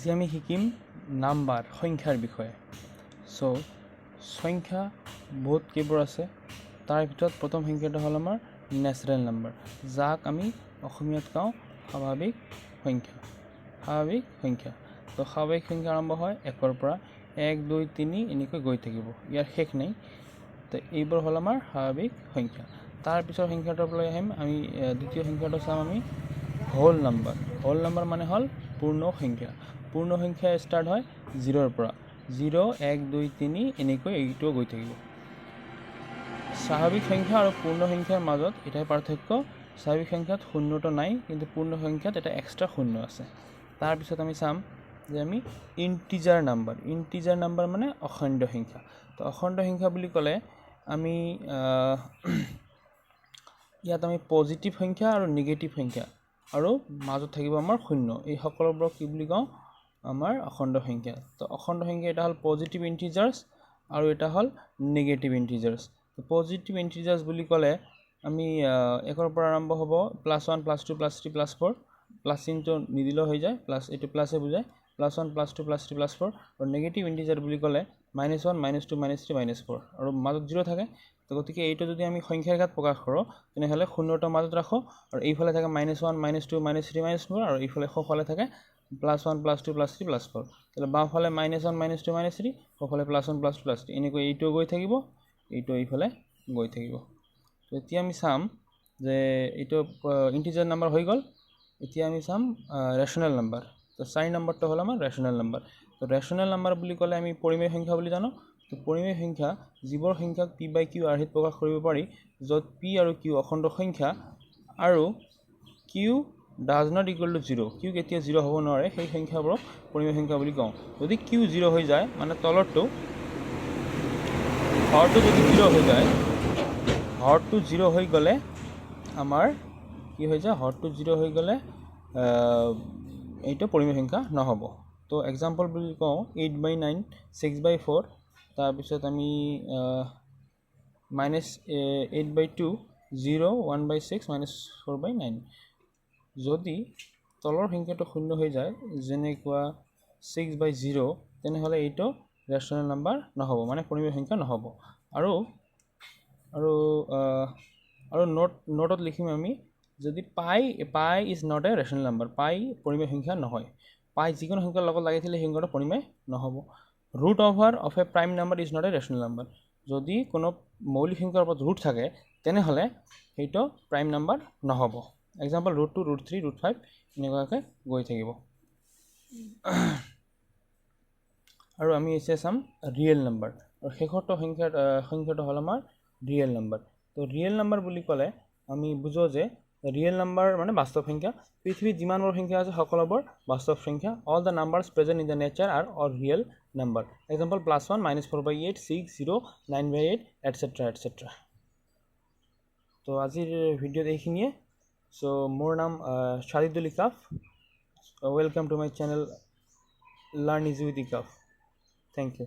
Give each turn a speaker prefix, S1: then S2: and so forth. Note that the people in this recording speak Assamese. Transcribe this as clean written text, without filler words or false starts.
S1: আজি আমি শিকিম নাম্বাৰ, সংখ্যাৰ বিষয়ে। চ' সংখ্যা বহুত কেইবোৰ আছে। তাৰ ভিতৰত প্ৰথম সংখ্যাটো হ'ল আমাৰ নেচাৰেল নাম্বাৰ, যাক আমি অসমীয়াত কওঁ স্বাভাৱিক সংখ্যা। স্বাভাৱিক সংখ্যা, তো স্বাভাৱিক সংখ্যা আৰম্ভ হয় একৰ পৰা, এক, দুই, তিনি এনেকৈ গৈ থাকিব, ইয়াৰ শেষ নাই। তো এইবোৰ হ'ল আমাৰ স্বাভাৱিক সংখ্যা। তাৰপিছৰ সংখ্যাটোলৈ আহিম আমি। দ্বিতীয় সংখ্যাটো চাম আমি হোল নাম্বাৰ। হোল নাম্বাৰ মানে হ'ল পূৰ্ণ সংখ্যা। পূৰ্ণ সংখ্যা ষ্টাৰ্ট হয় জিৰ'ৰ পৰা, জিৰ', এক, দুই, তিনি এনেকৈ এইটোও গৈ থাকিব। স্বাভাৱিক সংখ্যা আৰু পূৰ্ণ সংখ্যাৰ মাজত এটাই পাৰ্থক্য, স্বাভাৱিক সংখ্যাত শূন্যটো নাই, কিন্তু পূৰ্ণ সংখ্যাত এটা এক্সট্ৰা শূন্য আছে। তাৰপিছত আমি চাম যে আমি ইণ্টিজাৰ নাম্বাৰ। ইণ্টিজাৰ নাম্বাৰ মানে অখণ্ড সংখ্যা। তো অখণ্ড সংখ্যা বুলি ক'লে আমি ইয়াত আমি পজিটিভ সংখ্যা আৰু নিগেটিভ সংখ্যা আৰু মাজত থাকিব আমাৰ শূন্য, এই সকলোবোৰক কি বুলি কওঁ? আমাৰ অখণ্ড সংখ্যা। তো অখণ্ড সংখ্যা এটা হ'ল পজিটিভ ইণ্টিজাৰ্ছ আৰু এটা হ'ল নিগেটিভ ইণ্টিজাৰ্ছ। পজিটিভ ইণ্টিজাৰ্ছ বুলি ক'লে আমি একৰ পৰা আৰম্ভ হ'ব, plus one, plus two, plus three, plus four। Plus চিনটো নিদিলেও হৈ যায়, প্লাছ এইটো প্লাছে বুজায়, plus one, plus two, plus three, plus four। আৰু নিগেটিভ ইণ্টিজাৰ বুলি ক'লে minus one, minus two, minus three, minus four আৰু মাজত জিৰ' থাকে। তো গতিকে এইটো যদি আমি সংখ্যাৰ ৰেখাত প্ৰকাশ কৰোঁ, তেনেহ'লে শূন্যটো মাজত ৰাখোঁ আৰু এইফালে থাকে minus one, minus two, minus three, minus four আৰু এইফালে সোঁফালে থাকে plus one, plus two, plus three, plus four। তেতিয়াহ'লে বাওঁফালে minus one, minus two, minus three, সোঁফালে plus one, plus two, plus three, এনেকৈ এইটো গৈ থাকিব, এইটো এইফালে গৈ থাকিব। তো এতিয়া আমি চাম যে এইটো ইণ্টিজাৰ নাম্বাৰ হৈ গ'ল। এতিয়া আমি চাম ৰেচনেল নাম্বাৰ। তো চাৰি নম্বৰটো হ'ল আমাৰ ৰেচনেল নাম্বাৰ। তো ৰেচনেল নাম্বাৰ বুলি ক'লে আমি পৰিমেয় সংখ্যা বুলি জানো। তো পৰিমেয় সংখ্যা যিবোৰ সংখ্যাক পি বাই কিউ আৰ্হিত প্ৰকাশ কৰিব পাৰি, য'ত পি আৰু কিউ অখণ্ড সংখ্যা আৰু q does not equal to zero, q কেতিয়া জিৰ' হ'ব নোৱাৰে, সেই সংখ্যাবোৰক পৰিমেয় সংখ্যা বুলি কওঁ। যদি কিউ জিৰ' হৈ যায়, মানে তলৰটো হৰটো যদি জিৰ' হৈ যায়, হৰটো জিৰ' হৈ গ'লে আমাৰ কি হৈ যায়? হৰটো জিৰ' হৈ গ'লে এইটো পৰিমেয় সংখ্যা নহ'ব। তো এক্সাম্পল বুলি কওঁ eight by nine, six by four, তাৰপিছত আমি minus eight by two, zero, one by six, minus four by nine। যদি তলৰ সংখ্যাটো শূন্য হৈ যায়, যেনেকুৱা ছিক্স বাই জিৰ', তেনেহ'লে এইটো ৰেচনেল নাম্বাৰ নহ'ব, মানে পৰিমেয় সংখ্যা নহ'ব। আৰু নোটত লিখিম আমি যদি pi is not a rational number, পাই পৰিমেয় সংখ্যা নহয়। পাই যিকোনো সংখ্যাৰ লগত লাগি থাকিলে সেই সংখ্যাটো পৰিমেয় নহ'ব। Root over of a prime number is not a rational number। যদি কোনো মৌলিক সংখ্যাৰ ওপৰত ৰুট থাকে, তেনেহ'লে সেইটো প্ৰাইম নাম্বাৰ নহ'ব। Example root two, root three, root five, এনেকুৱাকৈ গৈ থাকিব। আৰু আমি এতিয়া চাম ৰিয়েল নাম্বাৰ। আৰু শেষৰটো সংখ্যাটো হ'ল আমাৰ ৰিয়েল নাম্বাৰ। তো ৰিয়েল নাম্বাৰ বুলি ক'লে আমি বুজোঁ যে ৰিয়েল নাম্বাৰ মানে বাস্তৱ সংখ্যা। পৃথিৱীত যিমানবোৰ সংখ্যা আছে, সকলোবোৰ বাস্তৱ সংখ্যা। All the numbers present in the nature are all real number। Example plus one, minus four by eight, six, zero, nine by eight, etcetera, etcetera। তো আজিৰ ভিডিঅ'ত এইখিনিয়ে। চ' মোৰ নাম Shahidul ইকাফ। Welcome to my channel, Learn Easy with Ikaf। Thank you.